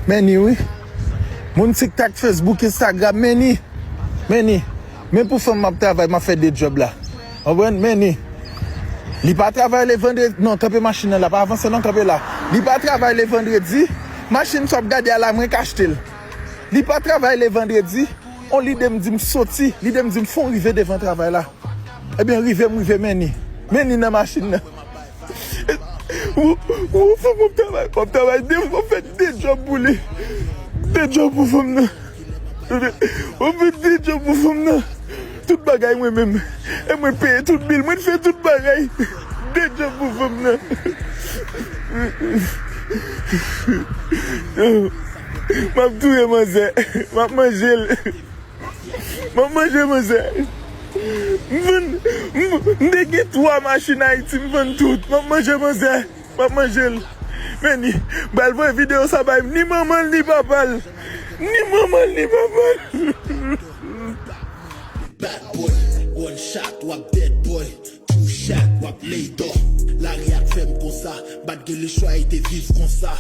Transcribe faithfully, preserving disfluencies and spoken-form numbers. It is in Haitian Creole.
Men ni wi. Moun TikTok, Facebook, Instagram, men ni. Men ni. Men pou fanm m ap travay, m ap fè de djòb la. Konprann? Men ni. Li pa travay le vandredi. Non, kanpe machin nan la. Pa avanse non, kanpe la. Li pa travay le vandredi. Machin sa w ap gade a la, mwen k achte l. Li pa travay le vandredi. On lide m di m soti. Lide m di m fon rive devan travay la. Ebyen, rive m rive men ni. Men ni nan machin nan. Ou, ou, fò m ap travay, m ap travay de, m ap fè de djòb pou li. De djòb pou fanm nan. M ap fè de djòb pou fanm nan. Tout bagay mwen menm. E mwen peye tout bil, mwen fè tout bagay. De djòb pou fanm nan. M ap touye manzè. M ap manje l. M ap manje manzè. M vann, m, m te gen twa machin Ayiti, m vann tout. M ap manje manzè. M ap manje l. Men ni, m pral voye videyo sa bay ni manman l, ni papa l. Ni manman l, ni papa l. Bad boy, one shot, w ap dead boy. Two shot, w ap lay dò. Lari a t fè m konsa, m pa t gen lechwa e te viv konsa.